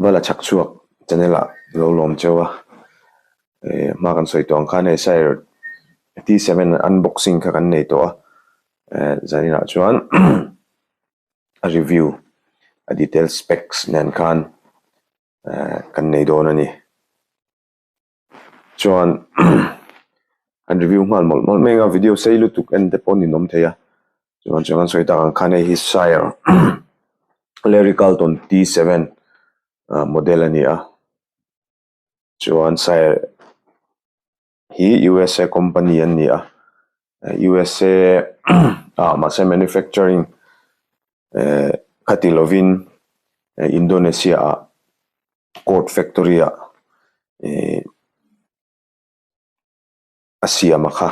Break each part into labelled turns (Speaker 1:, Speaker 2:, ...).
Speaker 1: Vala chhak chhuak channel ah lo lawm cheu a eh hma kan sawi tawh ang khan hei sir T seven unboxing kha kan nei tawh a eh zaninah chuan a review a detail specs nen khan eh kan nei dawn a ni. Chuan an review nghal mawlh mawlh mai a video sei lutuk en te pawh a ninawm thei a chuan chuan an sawi tak ang khan hei hi sire Larry Carlton T seven ah model a ni a chuan sire hi U_S_A company an ni a U_S_A ah mahse manufacturing eh khati lovin Indonesia ah. Court factory ah ihh a siam a kha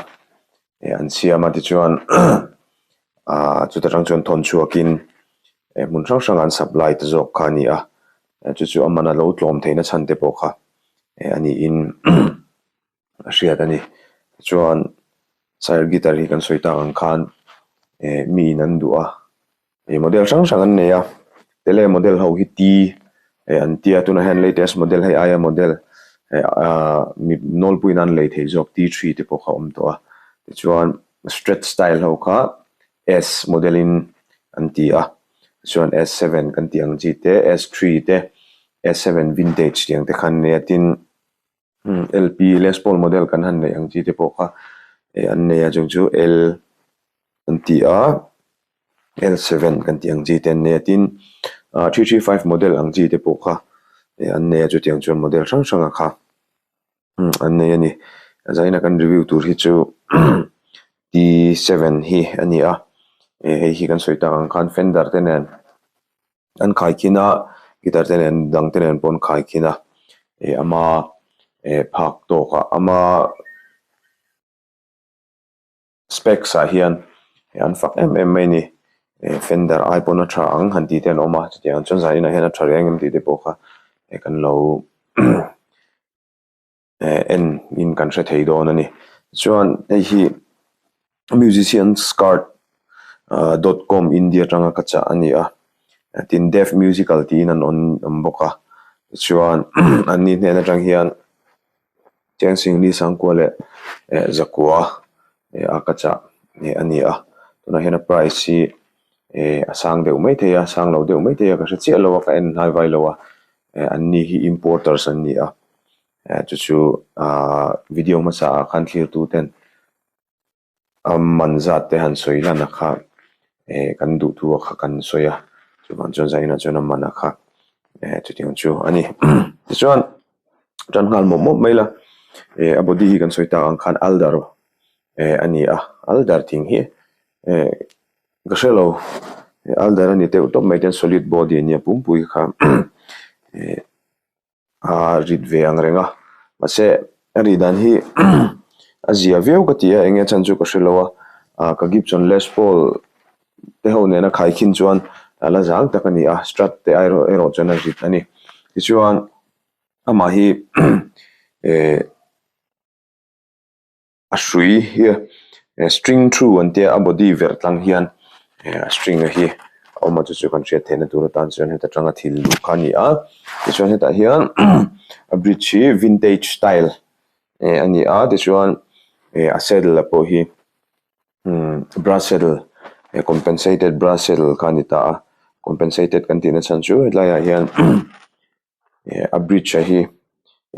Speaker 1: eh an siam a tichuan ah chuta tang chuan thawn chhuakin eh hmun hrang hrangah an supply ta zawk kha a ni a chu chu a man a lo tlawm theihna chhan te pawh kha eh a niin a hriat a ni tichuan sir guitar hi kan sawi tak ang khan eh miin an duh a. Ih model hrang hrang an nei a tele model ho hi T eh an tia tunah hian latest model hei aia model eh ah mi nawlpui nan lei thei zawk T three te pawh kha a awm tawh a tichuan strat style ho kha S model in an ti a tichuan S seven kan tih ang chi te S three te S seven vintage tih ang te kha an nei a tin L_P Les Paul model kan han neih ang chi te pawh kha eh an nei a chung chu L an ti a L seven kan tih ang chi te an nei a tin ah three three five model ang chi te pawh kha eh an nei a chutiang chuan model hrang hrang a kha an nei a ni zaina kan review tur hi chu T seven hi a ni a eh hei hi kan sawi tak ang khan fender te nen. An khaikhin a guitar te nen dang te nen pawh an khaikhin a ih ama eh phak tawk ah ama specs ah hian an fak em em mai a ni eh fender ai pawn a tha ang han tih te an awm a chutiang chuan zan inah hian a tha reng em tih te pawh kha eh kan lo eh en in kan hre thei dawn a ni chuan hei hi musicians card ah dot com India atanga ka chah a ni a tin deaf musical tiin an awn awm bawk a tichuan an ni hnen atang hian cheng singli sangkua leh eh zakua eh a ka chah a ni a tunah hian a price hi eh a sang deuh maithei a sang lo deuh maithei a ka hre chiah lo a ka en hnai vai lo a eh an ni hi importers an ni a. Eh chu chu ahh video hmasa ah khan thlir tu ten a man zat te han sawi lan a kha eh kan duh thu a kha kan sawi a chuvang chuan zainah chuan a man a kha eh chutiang chu a ni tichuan tan nghal mawp mawp mai la eh a body hi kan sawi tak ang khan alder eh a ni a alder thing hi eh ka hre lo alder a ni deuh tawp mai ten solid body a nia pumpui kha eh. A rit ve ang reng a mahse a rih dan hi a zia viau ka ti a eng nge chhan chu ka hre lo a ah ka Gibson Les Paul te ho nena khai khin chuan a la zang tak a ni a strat te erawh erawh chuan a rit a ni tichuan amah hi eh. A hrui hi string through an tia a body verh tlang hian a string a hi a awm a chu chu kan hriat theihna tur atan chuan heta tanga thil luh kha a ni a tichuan hetah hian a bridge hi vintage style a ni a tichuan a saddle pawh hi brass saddle compensated brass saddle kha a ni ta a compensated kan tihna chhan chu hetlaiah hian. Eh a bridge a hi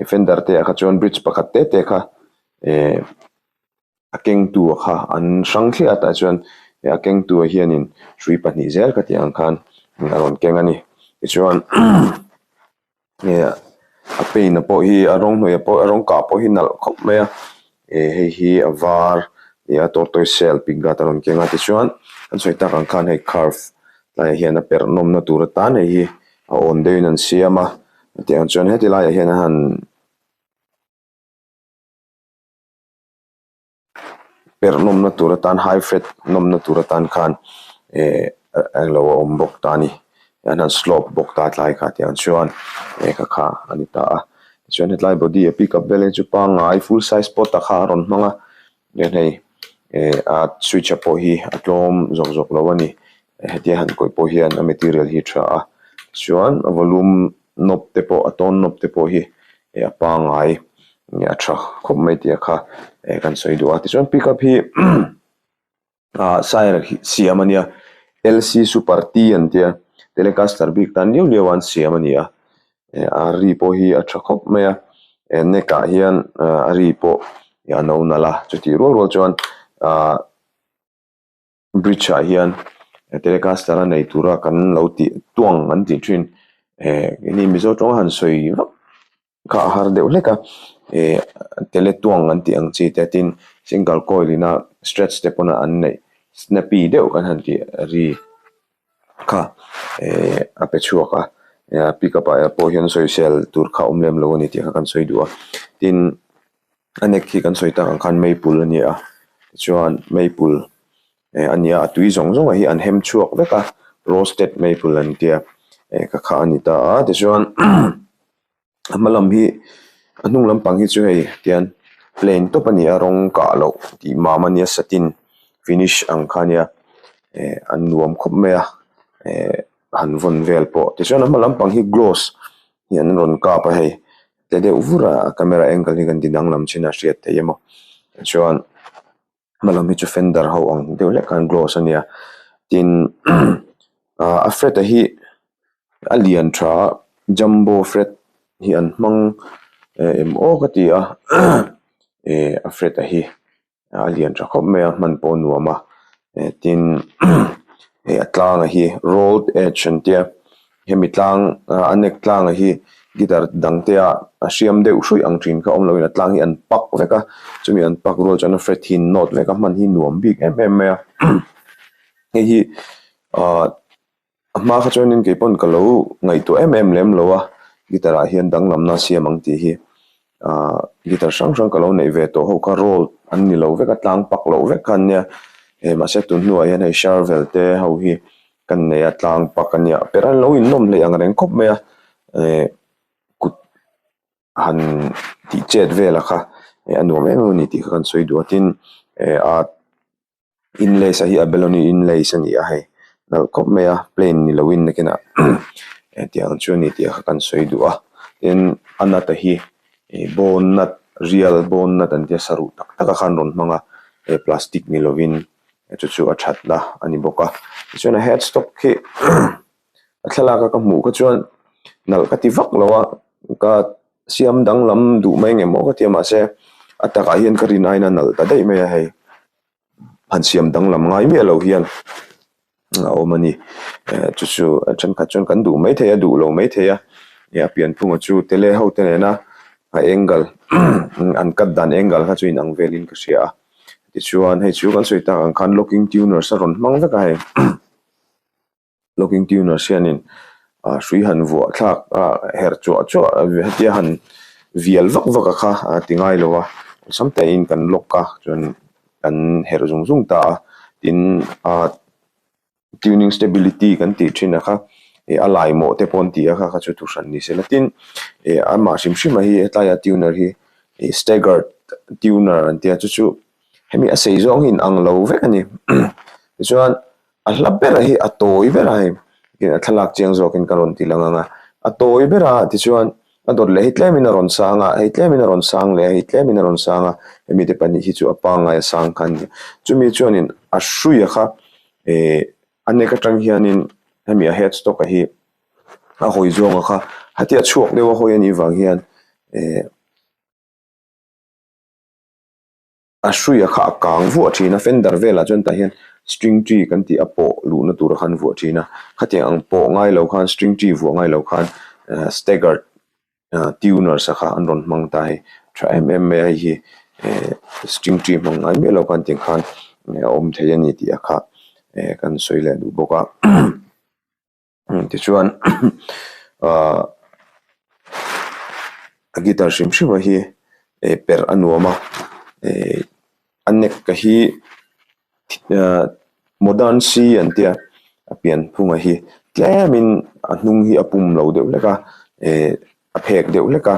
Speaker 1: fender te ah kha chuan bridge pakhat te te kha eh a keng tu a kha an hrang thliah a tah chuan a keng tu ah hianin hrui pahnih zel ka tih ang khan a rawn keng a ni tichuan eh a paint a pawh hi a rawng hnuai pawh a rawng kah pawh hi nalh khawp mai a eh hei hi a var nia a tortoise shell pick guard a rawn keng a tichuan an sawi tak ang khan hei curve tlaiah hian a perh nawmna tur atan hei hi a awn deuhin an siam a tiang chuan heti laiah hian a han perh nawmna tur atan high fret nawmna tur atan khan eh englo a awm bawk ta a ni an han slope bawk ta tlai kha tiang chuan eh kha kha a ni ta a tichuan hetlai body a pick up vel hi chu pangngai full size pot a kha a rawn hmang a Chuan hei eh a switch a pawh hi a tlawm zawk zawk lo a ni hetia han kawih pawh hian a material hi a tha a chuan a volume. Knob te pawh a tone knob te pawh hi a pangngai a tha khawp mai tih a kha kan sawi duh a tichuan pickup hi ah sire hi siam a nia L_C super T an tia telecaster bik tan liau liau a an siam a ni a a ri pawh hi a tha khawp mai a neck ah hian a ri pawh a no nalh a chutih rual rual chuan ah. Bridge ah hian telecaster a nei tura kan lo tih tuang an tih thin eh keini mizo tawng a han sawi vak kha a har deuh hlek a eh tele tuang an tih ang chi te tin single coil ina stretch te pawn an neih snappy deuh kan han tih ri kha eh a pe chhuak a pickup ah pawh hian sawisel tur kha a awm lem lo a ni tih kha kan sawi duh a tin. A nek hi kan sawi tak ang khan maple a ni a tichuan maple eh a ni a a tui zawng zawng ah hi an hem chhuak vek a roasted maple an tia eh ka kha a ni ta a tichuan a hma lam hi a hnung lampang hi chu hei tian plain tawp a ni a rawng kah loh tih mam a nia satin finish ang kha a nia eh an nuam khawp mai a eh han vawn vel pawh tichuan a hma lampang hi gloss hi an rawn kap a hei. Tle deuh vur a a camera angle hi kan ti danglam chin a hriat theih emaw tichuan hma lam hi chu fender ho ang deuh hlek khan gloss a nia tin ah a fret a hi a lian tha a jumbo fret hi an hmang em aw ka ti a eh a fret a hi. A lian tha khawp mai a hman pawh a nuam a eh tin hei a tlanga hi rolled edge an tia hemi tlang ah a neck tlanga hi guitar dang te ah a hriam deuh hruih ang thin kha awm loin a tlang hi an pak vek a chumi an pak rual chuan a fret hi an nawt vek a hman hi nuam bik em em mai a hei hi ah. A hma kha chuanin kei pawn ka lo ngaihtuah em em lem lo a, guitar ah hian danglamna a siam ang tih hi ahh guitar hrang hrang ka lo neih ve tawh ho kha roll an ni lo vek a tlang pak loh vek kha an nia eh mahse tun hnuah hian hei sharvel te ho hi kan nei a tlang pak a nia perh an lo innawm hleih ang reng khawp mai a eh kut han tih chet vel a kha eh a nuam em em a ni tih kha kan sawi duh a tin eh a. Inlays a hi abalone inlays a ni a hei nalh khawp mai a plain ni loin nakinah hetiang chu a ni tih kha kan sawi duh a tin a nut a hi ih bone nut real bone nut an tia saruh tak tak a khan rawn hmang a he plastic ni lovin chu chu a thatna a ni bawk a tichuan a headstock khi a thlalak a ka hmuh kha chuan nalh ka ti vak lo a ka siam danglam duh mai nge maw ka ti a mahse a takah hian ka rin aiin a nalh ta daih mai a hei han siam danglam ngai miah lo hian a awm a ni eh chu chu thenkhat chuan kan duh maithei a duh lo maithei a ih a pianphunga chu tele ho te nena a angle an cut dan angle kha chu inang velin ka hria a tichuan hei chu kan sawi tak ang khan locking tuners a rawn hmang vek a hei. Locking tuners hianin ah hrui han vuah thlak a herh chuah chuah hetia han vial vak vak a kha a ti ngai lo a awlsam takin kan lock a chuan kan herh zung zung ta a tin ah tuning stability kan tih thin a kha ih a lai mawh te pawh an ti a kha kha chu thu hran ni se la tin ih amah hrim hrim a hi helaia tuner hi ih staggered tuner an tia chu chu hemi a sei zawng hi in ang lo vek a ni tichuan. A hla ber hi a tawi ber a hei a thlalak chiang zawkin ka rawn ti lang ang a a tawi ber a tichuan a dawt leh hi tlemin a rawn sang a hei tlemin a rawn sang leh a hei tlemin a rawn sang a hemi te pahnih hi chu a pangngai a sang kha a ni chumi chuanin a hruia kha eh a nek atang hianin hemi a headstock a hi a hawi zawnga kha hetia chhuak deuh a hawi anih vang hian eh. A hruia kha a kang vuah thin a fender velah chuan tah hian string tree kan tih a pawh luhna tur khan vuah thin a khatiang ang pawh ngai lo khan string tree vuah ngai lo khan eh staggered ah tuners a kha an rawn hmang ta hei tha em em mai a hei hi eh string tree hmang ngai miah lo khan tiang khan a awm thei a ni tih a kha eh kan sawi leh duh bawk a. Tichuan ahh a guitar hrim hrim a hi eh perh a nuam a eh a neck a hi ahh modern si an tia a pianphunga hi tlemin a hnung hi a pum lo deuh hlek a eh a phek deuh hlek a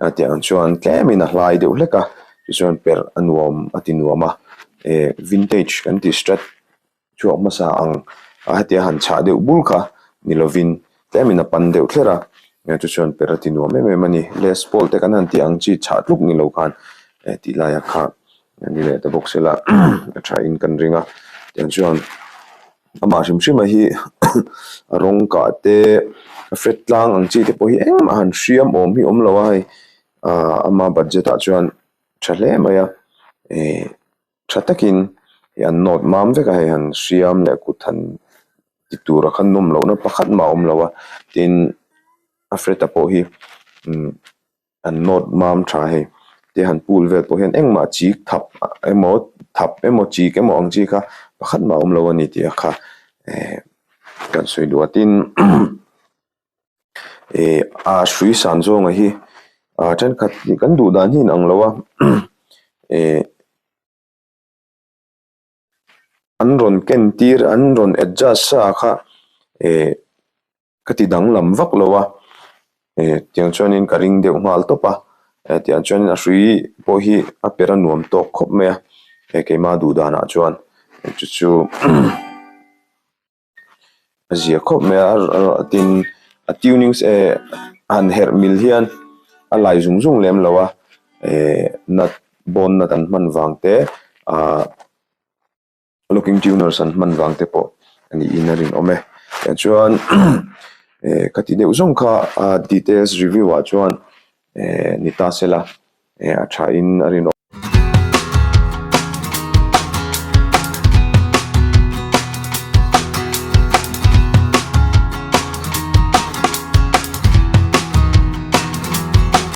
Speaker 1: a tih ang chuan tlemin a hlai deuh hlek a tichuan perh a nuam a ti nuam a eh vintage kan tih strat. Chhuak hmasa ang a hetia han chhah deuh bur kha ni lovin tlemin a pan deuh thler a. Chu chuan per a ti nuam em em a ni. Les Paul te kan han tih ang chi chhah tluk ni lo khan tih laia kha a ni leh ta bawk sela a tha in kan ring a. Tiang chuan amah hrim hrim a hi a rawng kah te a fret tlang ang chi te pawh hi engmah han hriam awm hi awm lo a hei ah ama budget ah chuan tha hle mai a eh tha takin hei an nawt mam vek a hei han hriam leh kut han ti tura khan nawm lohna pakhat mah a awm lo a tin a fret a pawh hi umm an nawt mam tha hei te han pool vel pawh hian engmah chik thap emaw thap emaw chik emaw ang chi kha pakhat mah a awm lo a ni tih a kha eh kan sawi duh a tin eh a hrui san zawnga hi ah thenkhat kan duh dan hi a inang lo a eh. An rawn ken tir an rawn adjust sa kha eh ka ti danglam vak lo a eh tiang chuanin ka ring deuh nghal tawp a eh tiang chuanin a hrui pawh hi a per a nuam tawk khawp mai a eh keimah duh danah chuan chu chu. A zia khawp mai a tin a tunings eh han herh mil hian a lai zung zung lem lo a eh nut bone nut an hman vang te ah locking tuners an hman vang te pawh a niin a rinawm e tichuan eh ka ti deuh zawng kha a details review ah chuan eh ni ta sela eh a tha in a rinawm.